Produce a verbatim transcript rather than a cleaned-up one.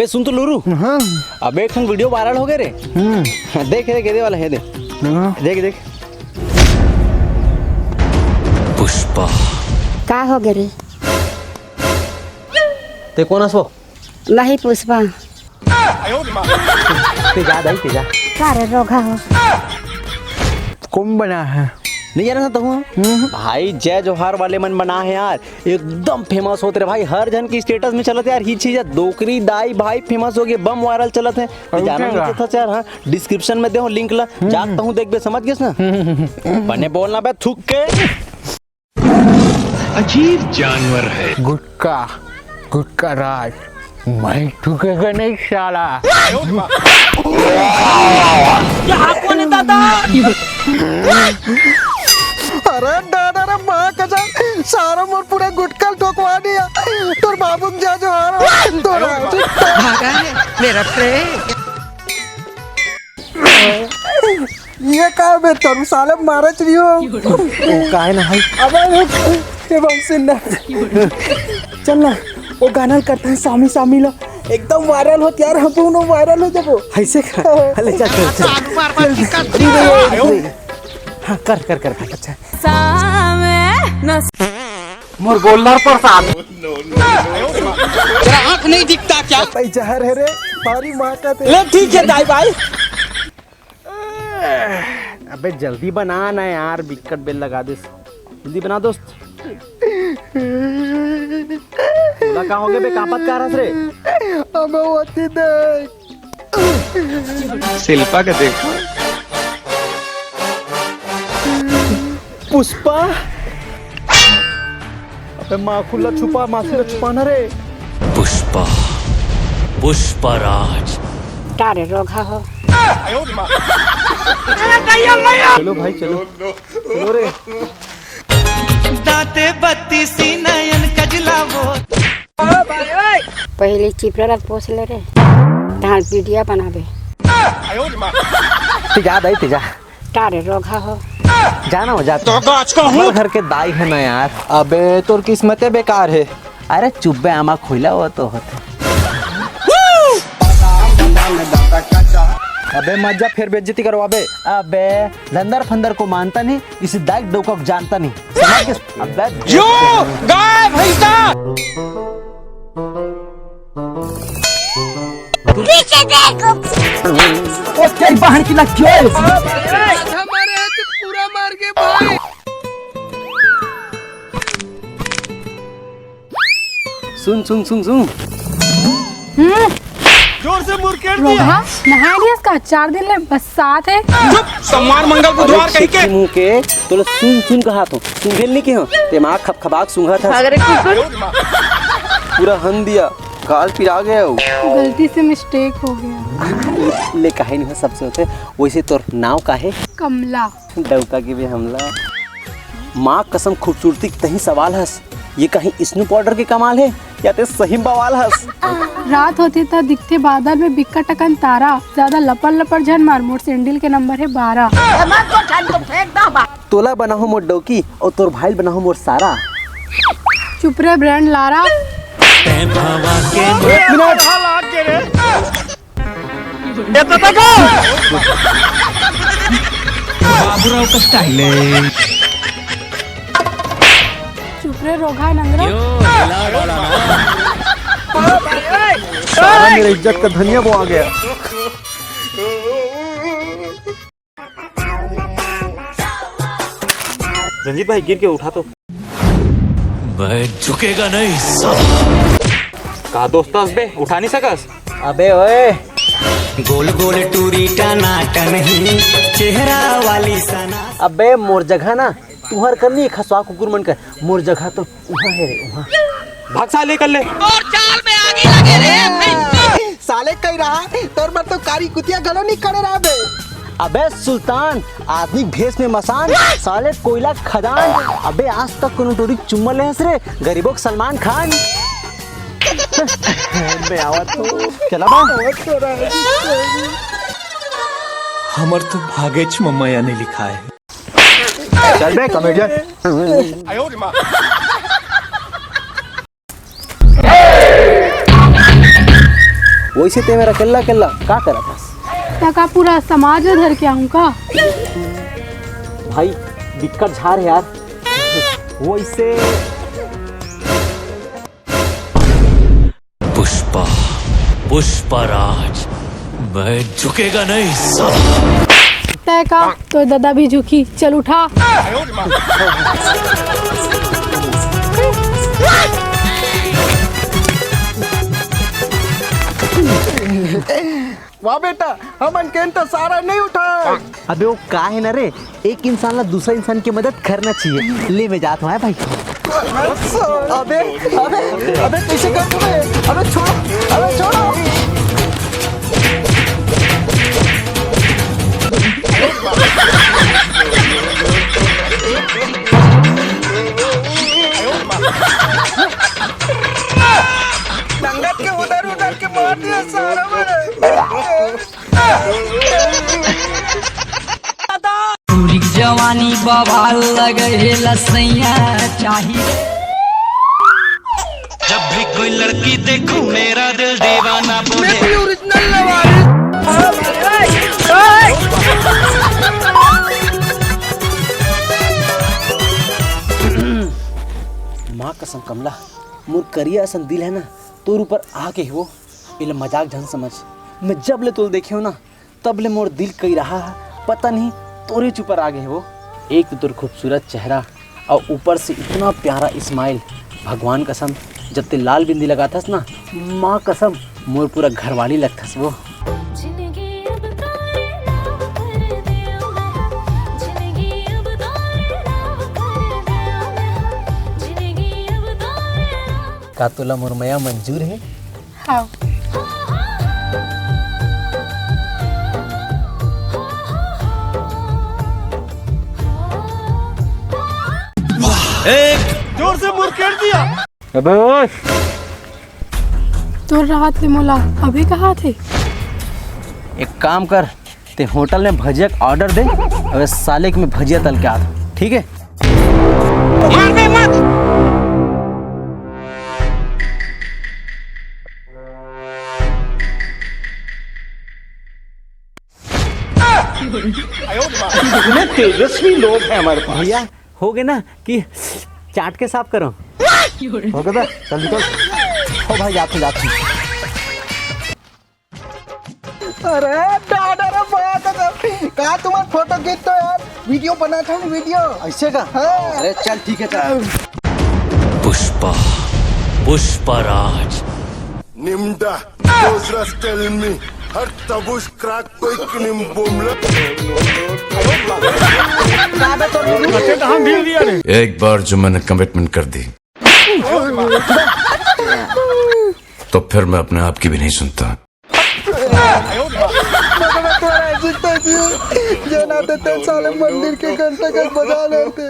ए, सुन तो लुरू। हाँ। अबे एक ठन video viral हो गे रे। हम्म। देख, देख, एदे वाला हे, दे। हाँ। देख, देख। पुष्पा। का हो गे रे? ते कोन हस वो? नहीं पुष्पा। ते जा दाई, ते जा। का रे रोगहा हो? कोन बना हे? नहीं जाना था तू? हम्म। भाई जय जोहार वाले मन बना हे यार, एकदम famous होत रे भाई, हर झन के status में चलत यार, ही चीज हे, डोकरी दाई भाई famous हो गे, बम viral चलत हे। अरे जाना उठेगा। नहीं था यार, हाँ, description में दे हो link ला, हम्म। जात हूँ देखबे, समझ गेस ना? हम्म। बने बोलना बे थूक के। अजीब जानवर है। गुटखा, गुटखा राज, मैं थूकेगा नहीं साला। क्या कोन हे दादा? अरे दादा रे, माँ कसम, सारा मोर पूरा गुटखा ल ठोकवा दिया। तोर बाबू के जय जोहार, तोर भागा है मेरा प्रेम। ये का बे, तोर साले मारच रही हो। ओ, काहे ना भाई? अबे रुक, ये बहुत सुंदर। चल ना, वो गाना करते हैं सामी सामी लो, एकदम viral होत यार, हम दोनों viral हो जाबो। ऐसे का? अरे चल, चल, चल। हाँ, कर, कर, कर, कर। अच्छा। सामे न मोर गोल्लर प्रसाद। तेरा आँख नहीं दिखता क्या? भाई जहर है रे, भारी माँ का ते। ले ठीक है दाई भाई। अबे जल्दी बना ना यार, बिक्कट बेल लगा दे। जल्दी बना दोस्त। तोला का हो गे बे, कांपत का रस रे? अबे होती देख। शिल्पा का देखो। पुष्पा। अबे माखुल ला छुपा, माखुल ला छुपा ना रे। पुष्पा, पुष्पराज। का रे रोगहा हो? चलो भाई चलो, चलो रे। दांते बत्तीसी नयन कजला वो। पहले चिपरा ला पोछ ले रे, तहार वीडियो बनाबे। ते जा दाई, ते जा। का रे रोगहा हो? जाना हो जाता। तो गाछ का हूँ। हमर घर के दाई है ना यार। अबे तोर किस्मते बेकार है। अरे चुप बे आमा खोइला, वो तो होते। अबे मत जा, फिर बेइज्जती करवाबे। अबे लंदर फंदर को मानता नहीं, इसी दाई डोका को जानता नहीं। समझ के? अबे जो गाय भैंसा। पीछे देखो। ओ तेरी बहन की लग क्यों है? हमारे हाथ पूरा मार के भाई। सुन सुन सुन सुन। हम्म। जोर से मुरकेट दिया। रोगहा, नहा लिया इसका? चार दिन ले बरसात है। चुप, सोमवार मंगल बुधवार कहीं के। मुंह के, तोला सुन सुन कहा तो, सुन गेल नहीं के हो? ते माँ खपखपाक सुंघा था। भाग रे कुकुर। पूरा हन दिया, गाल पिरा गया हो। गलती से mistake हो गया। ले काहे नहीं हो, सबसे होते। वैसे तोर नाव का है? कमला। डौका के भी हमला। माँ कसम खूबसूरती के तहीं सवाल हस, ये कहीं स्नू पाउडर के कमाल है या ते सही बवाल हस? रात होथे त दिखथे बादल में बिक्का टकन तारा, ज्यादा लपर लपर झन मार, मोर सैंडल के नंबर है बारह। तोला बनाहूँ मोर डौकी और तोर भाई बनाहूँ मोर सारा। चुप रे ब्रांड लारा। एक मिनट। ये तो देखो। बाबूराव का स्टाइल है। चुप रे रोगहा नंगरा। सारा मेरे इज्जत का धनिया बोआ गया। रंजीत भाई, गिर के उठा तो। मैं झुकेगा नहीं साला। का दोस्त हस बे, उठा नहीं सकस? अबे ओए। गोल गोल टूरी टना टनही, चेहरा वाली सना। अबे मोर जगह ना, तुहर कर नहीं खसवा कुकुर मन कर, मोर जगह तो उहाँ है रे, उहाँ। भाग साले, कर ले। और चाल में आगी लगे रे, भैंचोद। साले कही रहा, तोर बर तो कारी कुतिया घलो नहीं खड़े रहा बे। अबे सुल्तान, आदमी भेष में मसान, साले कोयला खदान। अबे आज तक कोनो टूरी चुम्मा ले हस रे, गरीबों के सलमान खान। बे आवा तो। चला बा। हमर तो भागेच में मया नहीं लिखा है। चल बे कॉमेडियन। वो वैसे ते मेरा कल्ला कल्ला का करत हस? त का पूरा समाज ल धर के आहूं का? भाई, दिक्कत झार है यार। वो इससे पुष्पा, पुष्पा राज, मैं झुकेगा नहीं साला। तय का, तो दादा भी झुकी। चल उठा। वाह बेटा, हमन के तो सारा नहीं उठाए। अबे वो का है ना रे, एक इंसान ला दूसरा इंसान की मदद करना चाहिए। ले मैं जात हूँ, हाँ भाई। अबे, अबे, अबे कैसे कर तूने? अबे छोड़ो, अबे छोड़ो। संगत के उधर उधर के मार दिया सारा मैंने। पूरी जवानी बवाल लगे हे लसैया चाही। जब भी कोई लड़की देखूं मेरा दिल दीवाना बोले। मैं भी ओरिजिनल लवारिस। माँ कसम कमला, मोर करिया असन दिल है ना, तोर ऊपर आके हो। एला मजाक झन समझ। मैं जब ले तोल देखे हो ना, तब ले मोर दिल कई रहा है, पता नहीं तोरे ऊपर आ गए वो। एक तो तोर खूबसूरत चेहरा और ऊपर से इतना प्यारा स्माइल। भगवान कसम, जब ते लाल बिंदी लगाथस ना, माँ कसम, मोर पूरा घरवाली लगथस वो। का तोला मोर मया मंजूर है? हाँ। एक जोर से मुड़ कर दिया। अबे ओए। तोर राहत ले मोला अभी कहा थे? एक काम कर, ते होटल में भजिया का ऑर्डर दे, अबे साले के मैं भजिया तल के आता, ठीक है? मार दे मत। इतने तेजस्वी लोग हैं हमारे पास। भैया, हो गए ना कि चाट के साफ करो। हो गए बे? चल निकल। हो भाई, जाते, जाते। अरे दादा रे, बात कर। का तुम्हार फोटो खींच तो यार, वीडियो बना था, वीडियो। ऐसे का? हाँ। अरे चल, ठीक है, चल। पुष्पा, पुष्पा राज। निम्डा, दोसरा स्टाइल में, हर तबुश क्रैक कोई क्रीम बोमला। एक बार जो मैंने कमिटमेंट कर दी, तो फिर मैं अपने आप की भी नहीं सुनता। भगवान तुम्हारा ऐसी तैसी हो, जो ना तो तेरे साले मंदिर के घंटे का बजा लेते।